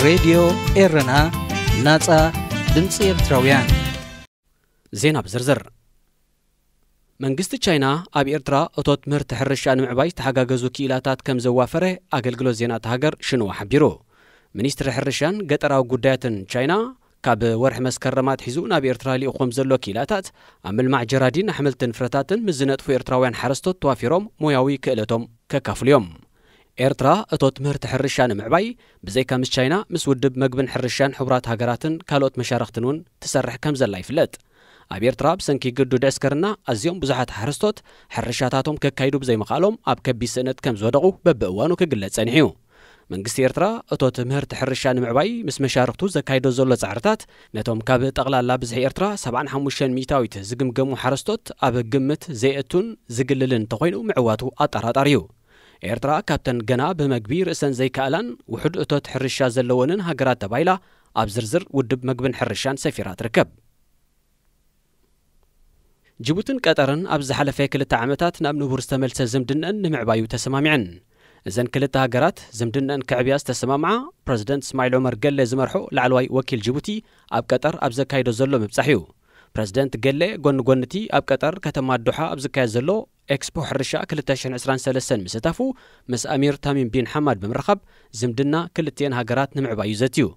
ሬድዮ ኤረና፣ ናጻ ድምጺ ኤርትራውያን። ዜና ብዝርዝር። መንግስቲ ቻይና ኣብ ኤርትራ እቶት ምህርቲ ሕርሻ ንምዕባይ ዝተሓጋገዙ ክኢላታት ከም ዘዋፈረ ኣገልግሎት ዜና እታ ሃገር ሽንዋ ሓቢሩ። ሚኒስትሪ ሕርሻን ገጠራዊ ጉዳያትን ቻይና፣ ካብ ወርሒ መስከረም ኣትሒዙ ናብ ኤርትራ ልኢኾም ዘሎ ክኢላታት፣ ኣብ ምልማዕ ጀራዲን ኣሕምልትን ፍረታትን ምስ ዝነጥፉ ኤርትራውያን ሓረስቶት ተዋፊሮም ሞያዊ ክእለቶም ከካፍሉ እዮም። ኤርትራ እቶት ምህርቲ ሕርሻ ንምዕባይ፣ ብዘይካ ምስ ቻይና፣ ምስ ውድብ መግብን ሕርሻን ሕቡራት ሃገራትን ካልኦት መሻርኽትን እውን ትሰርሕ ከም ዘላ ይፍለጥ። ኣብ ኤርትራ ብሰንኪ ግዱድ ዕስክርና ኣዝዮም ብዙሓት ሓረስቶት ሕርሻታቶም ከካይዱ ብዘይምኽኣሎም ኣብ ከቢድ ስእነት ከም ዝወደቑ በብእዋኑ ክግለጽ ጸኒሑ እዩ። መንግስቲ ኤርትራ እቶት ምህርቲ ሕርሻ ንምዕባይ ምስ መሻርኽቱ ዘካይዶ ዘሎ ጻዕርታት፣ ነቶም ካብ ጠቕላላ ብዝሒ ኤርትራ ሰብዓን ሓሙሽተን ሚእታዊት ዝግምገሙ ሓረስቶት ኣብ ግምት ዘየእቱን ዝግልልን እንተኾይኑ ምዕዋቱ ኣጠራጣሪ እዩ። ኤርትራ ካብተን ገና ብመግቢ ርእሰን ዘይከኣላን ውሑድ እቶት ሕርሻ ዘለወንን ሃገራት ተባሂላ ኣብ ዝርዝር ውድብ መግብን ሕርሻን ሰፊራ ትርከብ። ጅቡትን ቀጠርን ኣብ ዝሓለፈ ክልተ ዓመታት ናብ ንቡር ዝተመልሰ ዝምድነን ንምዕባዩ ተሰማሚዐን። እዘን ክልተ ሃገራት ዝምድነን ክዕብያ ዝተሰማምዓ ፕረዚደንት እስማዒል ዑመር ገለ ዝመርሖ ላዕለዋይ ወኪል ጅቡቲ ኣብ ቀጠር ኣብ ዘካይዶ ዘሎ ምብጻሕ እዩ። ፕረዚደንት ገለ ጎኒ ጎኒ እቲ ኣብ ቀጠር ከተማ ዶሓ ኣብ ዝካየድ ዘሎ ኤክስፖ ሕርሻ ክልተ ሽሕን ዕስራን ሰለስተን ምስታፉ፣ ምስ ኣሚር ታሚም ቢን ሓማድ ብምርኻብ ዝምድና ክልቲኤን ሃገራት ንምዕባዩ ዘትዩ።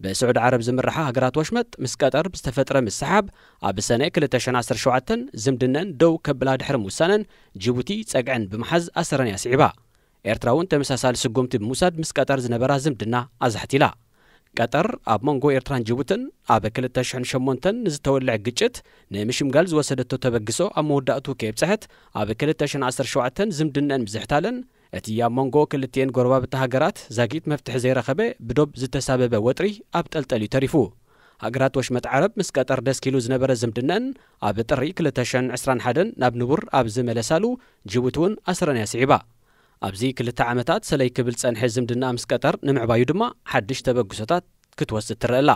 ብስዑዲ ዓረብ ዝምርሓ ሃገራት ወሽመጥ ምስ ቀጠር ብዝተፈጥረ ምስሓብ፣ ኣብ ሰነ ክልተ ሽሕን ዓሰርተ ሸውዓተን ዝምድነን ደው ከብላ ድሕሪ ምውሳነን፣ ጅቡቲ ጸግዐን ብምሓዝ ኣሰረን እያ ስዒባ። ኤርትራ እውን ተመሳሳሊ ስጉምቲ ብምውሳድ ምስ ቀጠር ዝነበራ ዝምድና ኣዛሕቲላ። ቀጠር ኣብ መንጎ ኤርትራን ጅቡትን ኣብ ክልተ ሽሕን ሸሞንተን ንዝተወልዐ ግጭት ንምሽምጋል ዝወሰደቶ ተበግሶ ኣብ መወዳእቱ ከየብጽሐት፣ ኣብ ክልተ ሽሕን ዓሰርተ ሸውዓተን ዝምድነን ምዝሕታለን፣ እቲ ኣብ መንጎ ክልቲኤን ጎረባብቲ ሃገራት ዛጊት መፍትሒ ዘይረኸበ ብዶብ ዝተሳበበ ወጥሪ ኣብ ጠልጠል እዩ ተሪፉ። ሃገራት ወሽመጥ ዓረብ ምስ ቀጠር ደስኪሉ ዝነበረ ዝምድነን ኣብ ጥሪ ክልተ ሽሕን ዕስራን ሓደን ናብ ንቡር ኣብ ዝመለሳሉ፣ ጅቡቲ እውን ኣሰረን እያ ስዒባ። ኣብዚ ክልተ ዓመታት ሰለይ ክብል ጸንሐ ዝምድና ምስ ቀጠር ንምዕባዩ ድማ ሓድሽ ተበግሶታት ክትወስድ ትረአ ኣላ።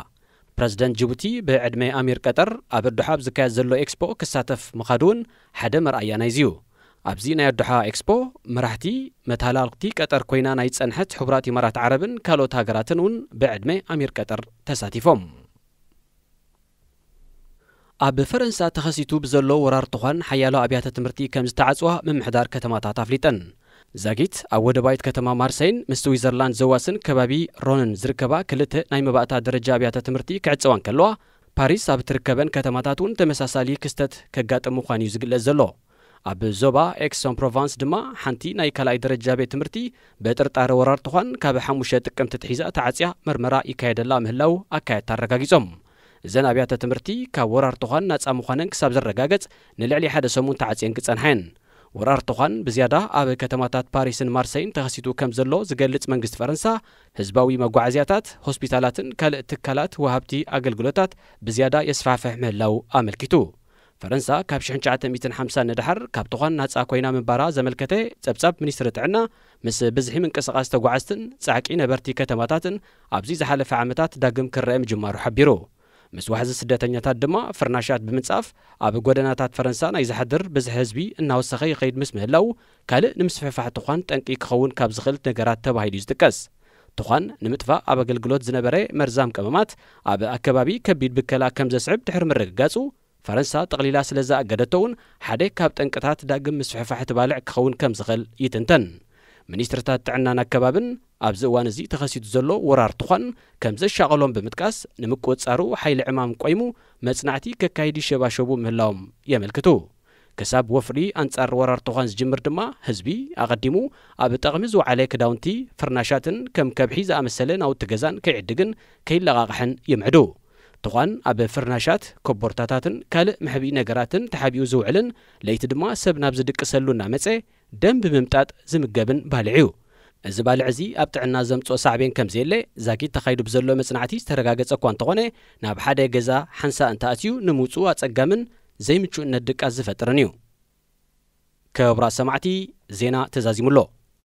ፕረዚደንት ጅቡቲ ብዕድመ ኣሚር ቀጠር ኣብ ኣዶሓ ኣብ ዝካየድ ዘሎ ኤክስፖ ክሳተፍ ምኻዱ እውን ሓደ መርኣያ ናይዚ እዩ። ኣብዚ ናይ ኣዶሓ ኤክስፖ መራሕቲ መተሃላልኽቲ ቀጠር ኮይና ናይ ጸንሐት ሕቡራት ኢማራት ዓረብን ካልኦት ሃገራትን እውን ብዕድመ ኣሚር ቀጠር ተሳቲፎም። ኣብ ፈረንሳ ተኸሲቱ ብዘሎ ወራር ትዃን ሓያሎ ኣብያተ ትምህርቲ ከም ዝተዓጽዋ ምምሕዳር ከተማታት ኣፍሊጠን። ዛጊት ኣብ ወደባይት ከተማ ማርሰይን ምስ ስዊዘርላንድ ዘዋስን ከባቢ ሮንን ዝርከባ ክልተ ናይ መባእታ ደረጃ ኣብያተ ትምህርቲ ክዕጸዋ እንከለዋ፣ ፓሪስ ኣብ እትርከበን ከተማታት እውን ተመሳሳሊ ክስተት ከጋጥም ምዃኑ እዩ ዝግለጽ ዘሎ። ኣብ ዞባ ኤክሶን ፕሮቫንስ ድማ ሓንቲ ናይ ካልኣይ ደረጃ ቤት ትምህርቲ ብጥርጣረ ወራር ትዃን ካብ ሓሙሽተ ጥቅምቲ ትሒዛ ተዓጽያ መርመራ ይካየደላ ምህላው ኣካየድታ ኣረጋጊጾም። እዘን ኣብያተ ትምህርቲ ካብ ወራር ትዃን ናጻ ምዃነን ክሳብ ዝረጋገጽ ንልዕሊ ሓደ ሰሙን ተዓጽየን ክጸንሓ እየን። ወራር ትዃን ብዝያዳ ኣብ ከተማታት ፓሪስን ማርሰይን ተኸሲቱ ከም ዘሎ ዝገልጽ መንግስቲ ፈረንሳ፣ ህዝባዊ መጓዓዝያታት፣ ሆስፒታላትን ካልእ ትካላት ወሃብቲ ኣገልግሎታት ብዝያዳ የስፋሕፍሕ ምህላው ኣመልኪቱ። ፈረንሳ ካብ ሽሕን ትሽዓተ ሚእትን ሓምሳን ንደሓር ካብ ትዃን ናጻ ኮይና ምንባራ ዘመልከተ ጸብጻብ ሚኒስትሪ ጥዕና፣ ምስ ብዝሒ ምንቅስቓስ ተጓዓዝትን ጻዕቂ ነበርቲ ከተማታትን ኣብዚ ዝሓለፈ ዓመታት ዳግም ክረአ ምጅማሩ ሓቢሩ። ምስ ዋሕዚ ስደተኛታት ድማ ፍርናሻት ብምንጻፍ ኣብ ጎደናታት ፈረንሳ ናይ ዝሓድር ብዝሒ ህዝቢ እናወሰኸ ይኸይድ ምስ ምህላው፣ ካልእ ንምስፍሕፋሕ ትዃን ጠንቂ ክኸውን ካብ ዝኽእል ነገራት ተባሂሉ እዩ ዝጥቀስ። ትዃን ንምጥፋእ ኣብ ኣገልግሎት ዝነበረ መርዛም ቀመማት ኣብ ኣከባቢ ከቢድ ብከላ ከም ዘስዕብ ድሕሪ ምርግጋጹ፣ ፈረንሳ ጠቕሊላ ስለ ዝኣገደቶ እውን ሓደ ካብ ጠንቅታት ዳግም ምስፍሕፋሕ እቲ ባልዕ ክኸውን ከም ዝኽእል ይትንተን። ሚኒስትርታት ጥዕናን ኣከባብን ኣብዚ እዋን እዚ ተኸሲቱ ዘሎ ወራር ትዃን ከም ዘሻቐሎም ብምጥቃስ፣ ንምቁጽጻሩ ሓይሊ ዕማም ቆይሙ መጽናዕቲ ከካይድ ይሸባሸቡ ምህላዎም የመልክቱ። ክሳብ ወፍሪ ኣንጻር ወራር ትዃን ዝጅምር ድማ ህዝቢ ኣቐዲሙ ኣብ ጠቕሚ ዝወዓለ ክዳውንቲ፣ ፍርናሻትን ከም ከብሒ ዝኣመሰለ ናውቲ ገዛን ከይዕድግን ከይለቓቕሕን ይምዕዱ። ትዃን ኣብ ፍርናሻት፣ ኮቦርታታትን ካልእ መሕብኢ ነገራትን ተሓቢኡ ዝውዕልን ለይቲ ድማ ሰብ ናብ ዝድቅሰሉ እናመጸ ደም ብምምጣጥ ዝምገብን ባልዕ እዩ። እዚ ባልዕ እዚ ኣብ ጥዕና ዘምጽኦ ሳዕቤን ከም ዘየለ ዛጊት ተኻይዱ ብዘሎ መጽናዕቲ ዝተረጋገጸ እኳ እንተኾነ፣ ናብ ሓደ ገዛ ሓንሳእ እንተኣትዩ ንምውጽኡ ኣጸጋምን ዘይምቹእነት ድቃስ ዝፈጥርን እዩ። ክቡራት ሰማዕቲ፣ ዜና ተዛዚሙ ኣሎ።